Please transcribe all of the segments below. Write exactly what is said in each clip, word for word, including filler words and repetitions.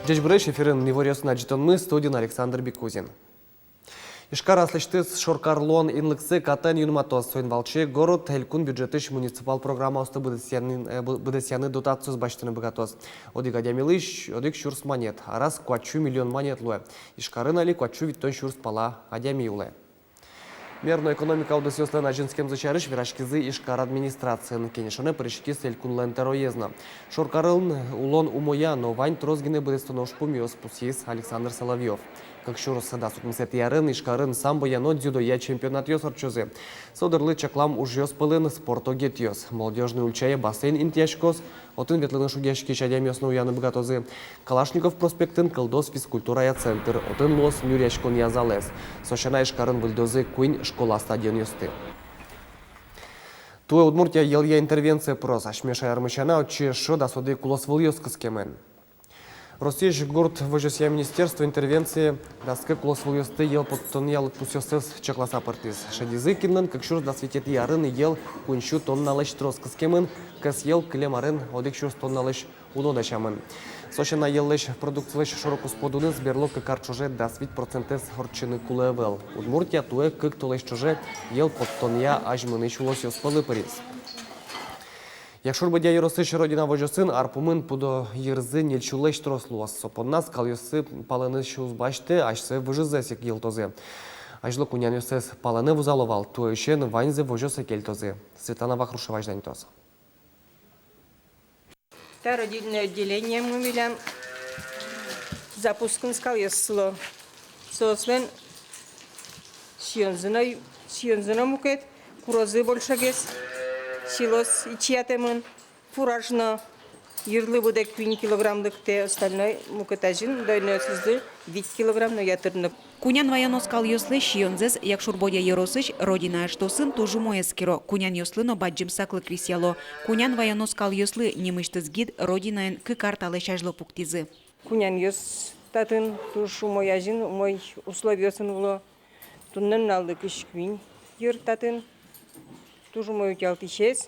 Ӟечбуресь! Эфирын «Иворъёс» но ӝытонмы, студиын Александр Бекузин. Ижкар аслэсьтыз шоркарлон инлыксэ катэн юнматоз. Соин валче город элькун бюджетысь муниципал программаосты быдэсъяны, э, бы-, быдэсъяны дотациос басьтыны быгатоз. Одӥг адямилы одӥг сюрс манет, араз куатьсю миллион манет луэ. Ижкарын али куатьсю витьтон сюрс пала адями улэ. Мер но экономика удысъёслэн азинскемзы сярысь вераськизы Ижкар администрациын. Кенешонэ пыриськиз элькунлэн тӧроез но. Шоркарын улон умоя, но вань трос гинэ быдэстоно ужпумъёс, пусйиз Александр Соловьёв. Кык сюрс дас укмысэтӥ арын Ижкарын самбоя но дзюдоя чемпионатъёс ортчозы. Со дырлы чаклам ужъёс пӧлын спорт огетъёс, Молодёжный ульчае бассейн интыяськоз, отын ветлыны шугъяськись адямиос но уяны быгатозы. Калашников проспектын кылдоз физкультурая центр, отын луоз нюръяськонъя залэз. Со сяна Ижкарын выльдозы куинь школа стадионъёсты. Туэ Удмуртия йӧлъя интервенцие пыроз. Асьме шаермы сяна, отчы эшшо дас одӥг улосвылъёс кыскемын. Россиысь гурт возёсъя министерство интервенцие дас кык улосвылъёсты йӧл поттонъя лыдпусъёссэс чакласа пыртӥз. Шӧдӥзы, кинлэн кык сюрс дас витетӥ арын йӧл куинь сю тонналэсь трос кыскемын, кӧс йӧл кылем арын одӥг сюрс тонналэсь уно дасямын. Со сяна йӧллэсь продукцилэсь шоро-куспо дуныз берло кык ар ӵоже дас вить процентэз ортчыны кулэ ӧвӧл. Удмуртия туэ кык толэзь ӵоже йӧл поттонъя азьмынӥсь улосъёс пӧлы пыриз. Якшур-Бӧдья ёросысь «Родина» возёсын ар пумын пудо йырзы ньыль сюлэсь трос луоз. Со понна скалъёссы палэнысь уз басьтэ, асьсэ выжызэс ик йылтозы. Азьло кунянъёссэс палэнэ вузало вал, туэысен ваньзэ возёсэ кельтозы. Светлана Вахрушева азьланьтоз. Та родильное отделениемы милям запускын скалъёс сыло. Соослэн сиёнзы но, сиёнзы но мукет, курозы большегес, силос ичиятэмын, фураж но йырлы быдэ куинь килограмм лыктэ, остальной мукет азьын дойнойёсызлы вить килограмм но ятыр но. Кунян ваёно скалъёслэсь сиёнзэс Якшур-Бӧдья ёросысь «Родина» эштосын туж умой эскеро, кунянъёслы но бадӟым саклык висъяло. Кунян ваёно скалъёслы нимысьтыз гид «Родинаын» кык ар талэсь азьло пуктӥзы. Кунянъёс татын туж умой азьын, умой условиосын уло. Туннэ нуналлы кызь куинь йыр татын, туж умой утялтӥсез,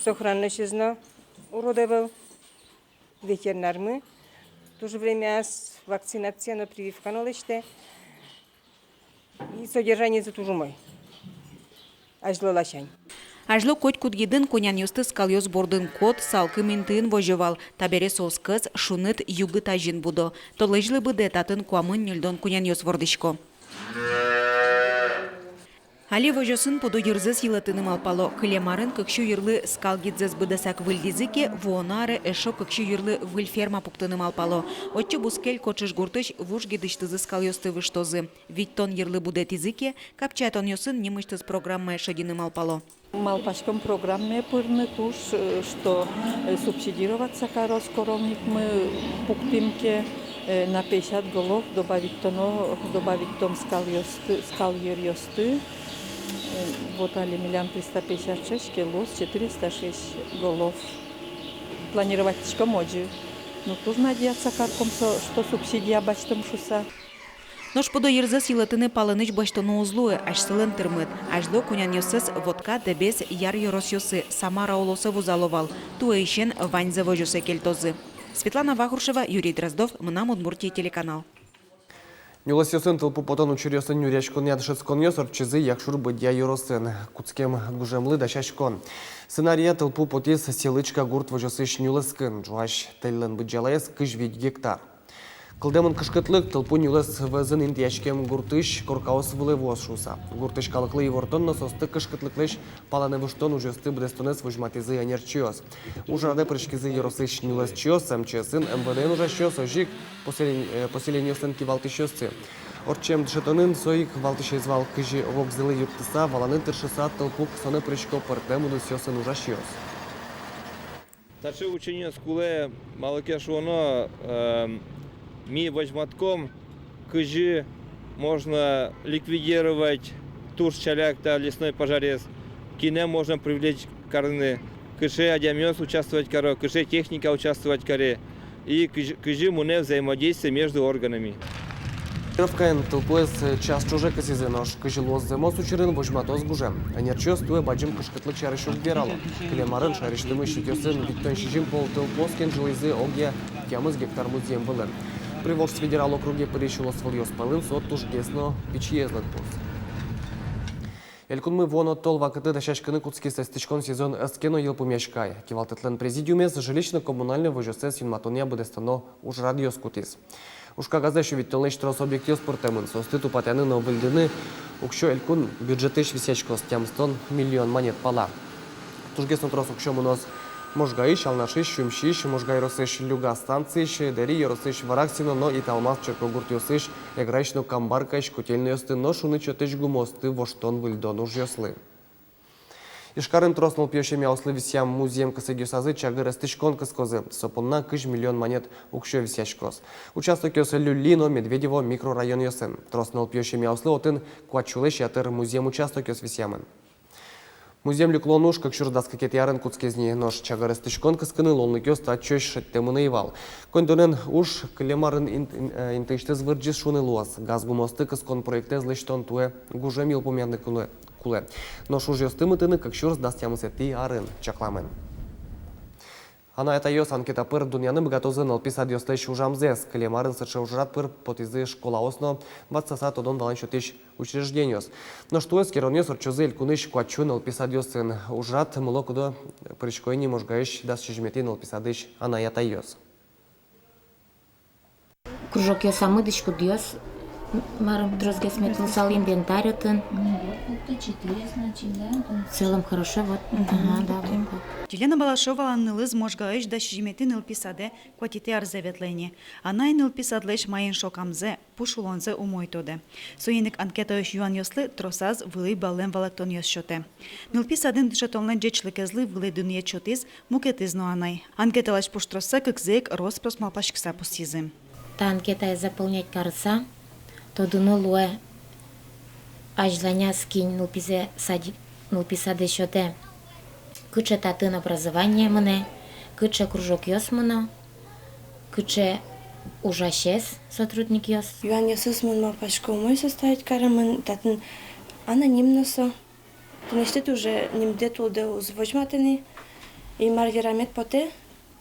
сохранностез но урод ӧвӧл. Ветеринармы туж времяз вакцинация но прививка но лэсьтэ. И содержаниезы туж умой. Азьло ласянь. Азьло котькуд гидын кунянъёсты скалъёс бордын кот, салкым интыын возё вал. Табере соос кӧс, шуныт, югыт азьын будо. Толэзьлы быдэ татын куамын ньыльдон кунянъёс вордӥсько. Али возёсын пудо йырзэс йылэтыны малпало. Кылем арын кык сю йырлы скал гидзэс быдэсак выльдӥзы ке, вуоно аре эшшо кык сю йырлы выль ферма пуктыны малпало. Отчы бускель Кочыш гуртысь вуж гидысьтызы скалъёсты выжтозы. Витьтон йырлы будэтӥзы ке, капчиятонъёсын нимысьтыз программае шедьыны малпало. Малпаськом программае пырны туж, э, что, э, субсидироваться кароз коровникмы пуктӥм ке, э, на пятьдесят голов добавить тоно, добавить том скалъёсты, скал йыръёсты. Э, вот али милям триста пятьдесят шесть ке, луоз четыреста шесть голов. Планировать тӥськом озьы. Ну, туж надеяться карком со, что субсидия басьтом шуса. Нош пудо йырзэс йылэтыны палэнысь басьтоно уз луы, асьсэлэн тырмыт. Азьло кунянъёссэс Вотка, Дэбес, Яр ёросъёсы, Самара улосэ вузало вал. Туэысен ваньзэ возёсэ кельтозы. Светлана Вахрушева, Юрий Дроздов, «Мынам Удмуртие» телеканал. Нюлэсъёсын тылпу потон учыръёсын нюръяськонъя дышетсконъёс ортчизы Якшур-Бӧдья ёросын. Кутскем гужемлы дасяськон. Сценария тылпу потӥз Селычка гурт возёсысь нюлэскын. Ӝуась тэльлэн быдӟалаез кызь вить гектар. Кылдэмын кышкытлык, тылпу нюлэс вӧзын интыяськем гуртысь коркаос вылэ вуоз шуыса. Гуртысь калыклы ивортон но соосты кышкытлыклэсь палэнэ выжтон ужъёсты быдэстонэз возьматӥзы ӧнерчиос. Ужрадэ пыриськизы ёросысь нюлэсчиос, МЧС-ын, МВД-ын ужасьёс, озьы ик поселен-, э, поселениослэн кивалтӥсьёссы. Ортчем дышетонын со ик валтӥсез вал, кызьы вокзылы юрттыса, валаны тыршыса тылпу кысонэ пырисько пӧртэм удысъёсын ужасьёс. Таӵе учениос кулэ, малы ке шуоно, э, ми возьматӥськом, кызьы можно ликвидировать туж ӵаляк та лесной пожарез, кинэ можно привлечь карыны, кыӵе адямиос участвовать каро, кыӵе техника участвовать каре, и кызьы, кызьы мынэ взаимодействие между органами. Кировкаын тылпуэз час ӵоже кысӥзы, нош кызьы луоз зэмос учырын, возьматоз гужем. Ӧнерчиос туэ бадӟым кышкытлык сярысь уг верало. Кылем арын шаерысьтымы сетьёсын витьтон сизьым пол тылпуоз кенжылӥзы огъя тямыс гектар музъем вылын. Приволжск федерал округе пырись улосвылъёс пӧлын со тужгес но пичиез лыдпус. Элькунмы вуоно тол вакытэ дасяськыны кутскиз. Эстӥськон сезон ӧз ке но йылпумъяськы ай. Кивалтэтлэн президиумез жилищно-коммунальной возёссэс юнматонъя быдэстоно ужрадъёс кутӥз. Уж кагазэ сю витьтонлэсь трос объектъёс пыртэмын. Соосты тупатъяны но выльдыны уксё элькун бюджетысь висъяськоз, тямыстон миллион манет пала. Тужгес но трос уксё мыноз Можгаысь, Алнашысь, Сюмсиысь, Можга ёросысь Люга станциысь, Дэри ёросысь Вараксино но Италмас черкогуртъёсысь, Эграысь но Камбаркаысь котельнойёсты но шуныт сётӥсь гумыосты воштон-выльдон ужъёслы. Ижкарын трос нылпиё семьяослы висъям музъем кесэгъёсазы чагыр эстӥськон кыскозы. Со понна кызь миллион манет уксё висъяськоз. Участокъёс Люли но Медведево микрорайонъёсын. Трос нылпиё семьяослы отын куать сюлэсь ятыр музъем участокъёс висъямын. Музъем люкон уж кык сюрс дас кыкетӥ арын кутскиз ни, нош чагыр эстӥськон кыскыны луонлыкъёс татчозь шедьтэмын ӧй вал. Коньдонэн уж кылем арын инт-, ин-, э, интыысьтыз вырӟиз шуыны луоз. Газ гумыосты кыскон проектэз лэсьтон туэ гужем йылпумъяны кулэ, кулэ. Нош ужъёсты мытыны кык сюрс дас тямысэтӥ арын чакламын. Анай-атайёс анкета пыр дунъяны быгатозы нылпи садъёслэсь ужамзэс. Кылем арын сыӵе ужрад пыр потӥзы школаос но ватсаса тодон-валан сётӥсь учреждениос. Нош туэ эскеронъёс ортчозы элькунысь куать сю нылпи садъёсын. Ужрад мыло-кыдо пыриське ини Можгаысь дас сизьыметӥ нылпи садысь анай-атайёс. Кружокъёсамы дӥськутъёс, м-, марым, тросгес мед луысал, инвентарь отын. Ну вот, пункты четыре, значит, да, это. В целом хорошо, вот. Мгм. Ага, да, вот, вот. Елена Балашовалэн нылыз Можгаысь дас сизьыметӥ нылпи садэ куатетӥ арзэ ветлэ ини. Анай нылпи садлэсь маин шокамзэ, пуш улонзэ умой тодэ. Соин ик анкетаысь юанъёслы тросаз вылӥ баллэн валэктонъёс сётэ. Нылпи садын дышетонлэн ӟечлыкезлы вылӥ дунъет сётӥз мукетыз но анай. Анкеталэсь пуштроссэ кыкзэ ик рос-прос малпаськыса пусйизы. Та анкетаез заполнять карыса, тодыны луэ, азьланяз кин нылпизэ садик, нылпи садэ сётэ, кыӵе татын образование мынэ, кыӵе кружокъёс мыно, кыӵе ужасез, сотрудникъёс. Юанъёсыз, мон малпасько, умой составить каремын, татын анонимно со. Тынэсьтыд уже нимдэ-тулдэ уз возьматы ни, и мар верамед потэ,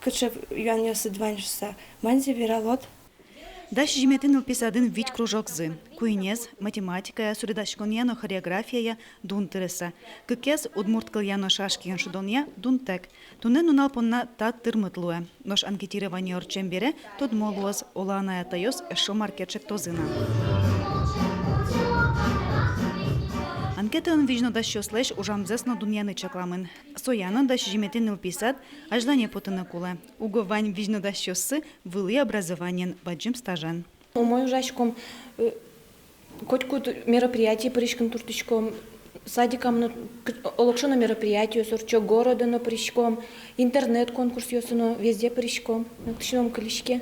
кыӵе юанъёсыд вань шуыса, ваньзэ вералод. Дас сизьыметӥ нылпи садын вить кружокзы. Куинез, математикая, суредаськонъя но хореографияя, дун тырыса. Кыкез, удмурт кылъя но шашкиен шудонъя, дунтэк. Туннэ нунал понна та тырмыт луэ. Нош анкетирование ортчем бере тодмо луоз, оло анай-атайёс эшшо мар ке чектозы на. Анкетаын визьнодасьёслэсь ужамзэс но дунъяны чакламын. Соя но дас сизьыметӥ нылпи сад азьлане потыны кулэ. Уго вань визьнодасьёссы вылӥ образованиен, бадӟым стажен. Умой ужаськом, э, котькуд мероприятие пыриськыны туртӥськом, садикам но, к-, олокшо но мероприятиос ортчо, городэ но пыриськом, интернет-конкурсъёсы но, везде пыриськом, нокытчы но ум кылиське.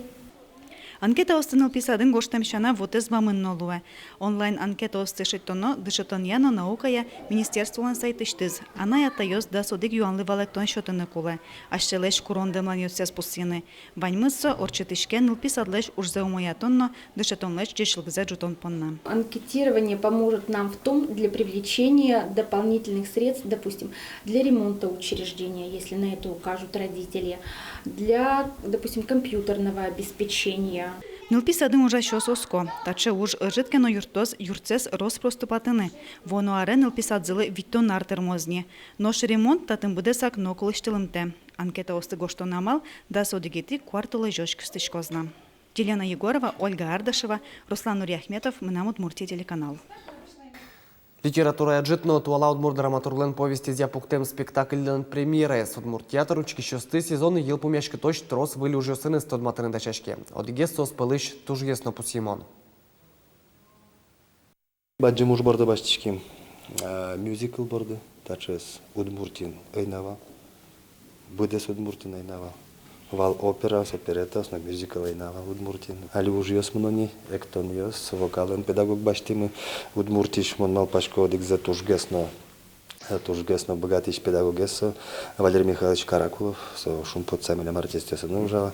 Анкетаосты нылпи садын гожтэм сяна вотэс вамын но луэ. Онлайн анкетаосты шедьтоно дышетонъя но наукая министерстволэн сайтысьтыз. Анай-атайёс дас одӥг юанлы валэктон сётыны кулэ. Асьсэлэсь курон-дэмланъёссэс пусйыны. Ваньмыз со ортчытӥське нылпи садлэсь ужзэ умоятон но дышетонлэсь ӟечлыкзэ ӝутон понна. Анкетирование поможет нам в том, для привлечения дополнительных средств, допустим, для ремонта учреждения, если на это укажут родители, для, допустим, компьютерного обеспечения. Нылпи садын ужасьёс оско: таӵе уж ӧжыт ке но юрттоз юртсэс рос-прос тупатыны. Вуоно аре нылпи садзылы витьтон ар тырмоз ни. Нош ремонт татын быдэсак нокыл усьтылымтэ. Анкетаосты гожтон амал дас одӥгетӥ куартолэзёзь кыстӥськоз на. Елена Егорова, Ольга Ардашева, Руслан Нуриахметов, «Мынам Удмуртие» телеканал. Литературая ӝыт но туала удмурт драматурглэн повестезъя пуктэм спектакльлэн премьераез. Удмурт театр учкисьёсты сезон йылпумъяськытозь трос выль ужъёсыныз тодматыны дасяське. Одӥгез соос пӧлысь тужгес но пусйымон. Бадӟым уж борды басьтӥським, а, мюзикл борды, таӵеез Удмуртиын ӧй на вал, быдэс Удмуртиын ӧй на вал. Вал операос, опереттаос, но мюзикл ӧй на вал Удмуртиын. Али ужъёс мыно ни, эктонъёс, вокалэн педагог басьтӥмы Удмуртиысь, мон малпасько, одӥгзэ тужгес но, э, тужгес но быгатӥсь педагогез со, Валерий Михайлович Каракулов, со шумпотыса милям артистъёсын но ужа.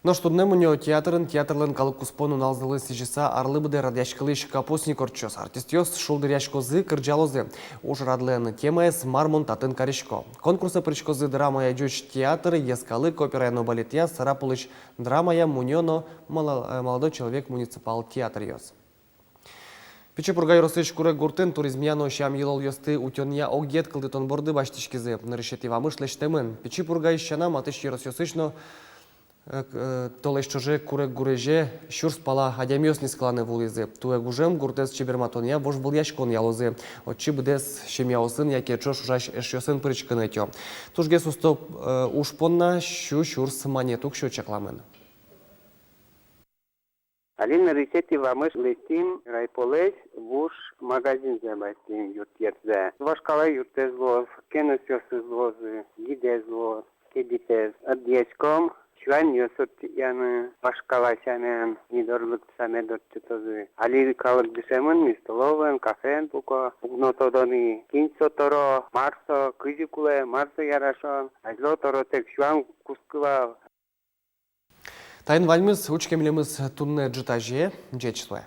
Нош туннэ Мунё театрын театрлэн калык куспо нуналзылы сӥзьыса арлы быдэ радъяськылӥсь капустник ортчоз. Артистъёс шулдыръяськозы, кырӟалозы. Ужрадлэн темаез «Мар мон татын карисько». Конкурсэ пыриськозы драмая ӟуч театр, йӧскалык операя но балетъя, Сарапулысь драмая, Мунё но мала-, э, «Молодой человек» муниципал театръёс. Пичи Пурга ёросысь Курег гуртын туризмъя но сям-йылолъёсты утёнъя огъет кылдытон борды басьтӥськизы. Нырысетӥ вамыш лэсьтэмын. Пичи Пургаысь сяна, матысь ёросъёсысь но, э, к-, э, толэзь ӵоже Курег гурезе сюрс пала адямиос нискыланы вуылӥзы. Туэ гужем гуртэз чеберматонъя вожвылъяськон ялозы. Отчы быдэс семьяосын яке ӵош ужась эшъёсын пыриськыны ӧтё. Тужгес усто, э, уж понна сю сюрс манет уксё чакламын. Али нырысетӥ вамыш лэсьтӥм райполэсь вуж магазинзэ, басьтӥм юртъерзэ. Вашкала юртэз луоз, кеносъёсыз луозы, гидэз луоз, кедитэз. Ӧдъяськом, сюанъёс ортчытъяны вашкала сямен, недорлык сямен ортчытозы. Али калык дышемын ни, столовойын, кафеын пуко, уг но тодо ни, кин со торо, мар со, кызьы кулэ, мар со ярашон. Азьло торотэк сюан кутскы вал. Таин ваньмыз. Учке милемыз туннэ ӝытазе. Ӟеч луэ.